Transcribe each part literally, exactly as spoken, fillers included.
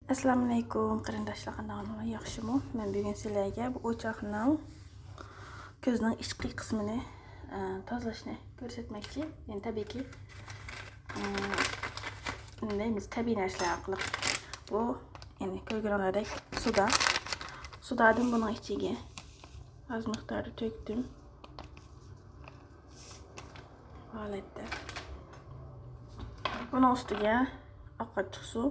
ئەسسالامۇئەلەيكۇم قېرىنداشلار، قانداق ئەھۋالىڭلار، ياخشىمۇ؟ مەن بۈگۈن سىلەرگە بۇ ئوچاقنىڭ كۆزنىڭ ئىچكى قىسمىنى، ئە، تازىلاشنى كۆرسەتمەكچى. يەنى تەبىئىيكى، ئە، نېمە دەيمىز، تەبىئىي نەرسىلەر ئارقىلىق. بۇ، يەنى كۆرگىنىڭلاردەك سودا. سودادىن بۇنىڭ ئىچىگە ئاز مىقداردا تۆكتۈم. بۇ ھالەتتە. بۇنىڭ ئۈستىگە ئاق ئاچچىق سۇ.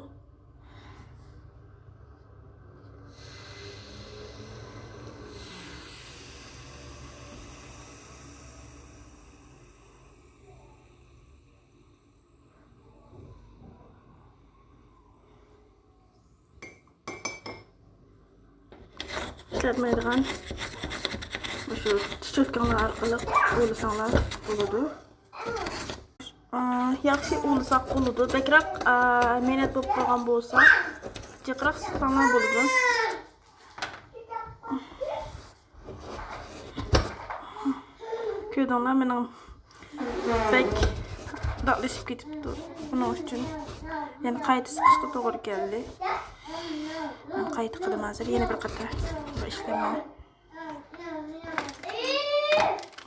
ئىشلەتمەيدىغان مۇشۇ تىشچوتكاڭلار ئارقىلىق ئۇۋىلىساڭلار بولىدۇ. ئا، ياخشى ئۇۋىلىساق بولىدۇ. بەكرەك، ئا، مەينەت بولۇپ قالغان بولسا، جىقراق سىقساڭلار بولىدۇ. كۆردۈڭلار، مېنىڭ بەك داغلىشىپ كېتىپتۇ. بۇنىڭ ئۈچۈن يەنە قايتا سىقىشقا توغرا كەلدى. مەن قايتا قىلىمەن ھازىر. يەنە بىر قېتىم بۇ ئىشلەرنى.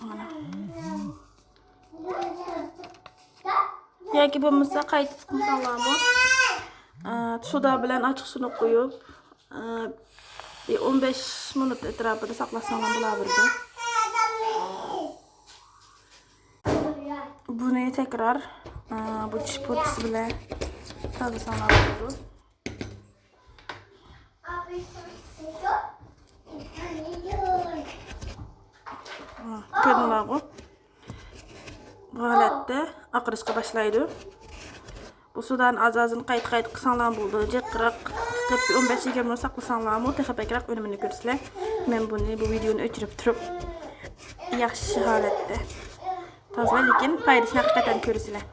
مانا. ياكى بولمىسا قايتا سىقمىساڭلارمۇ، ئە، سودا بىلەن ئاچچىق سۇنى قۇيۇپ، ئە، بىر ئون بەش مىنۇت ئەتراپىدا ساقلىساڭلار بولاۋېرىدۇ. بۇنى تەكرار، ئە، بۇ چىش پوتىسى بىلەن تازىلىساڭلار بولىدۇ. كۆردۈڭلارغۇ؟ بۇ ھالەتتە ئاقىرىشقا باشلايدۇ. بۇ سودانى ئاز-ئازدىن قايتا-قايتا قىلساڭلار بولىدۇ. جىقراق قىلىپ بىر ئون بەش يىگىرمە مىنۇت ساقلىساڭلارمۇ تېخى بەكرەك ئۈنۈمىنى كۆرىسىلەر. مەن بۇنى، بۇ ۋىدېونى ئۆچۈرۈپ تۇرۇپ ياخشى ھالەتتە تازىلاي، لېكىن پايدىسىنى ھەقىقەتەن كۆرىسىلەر.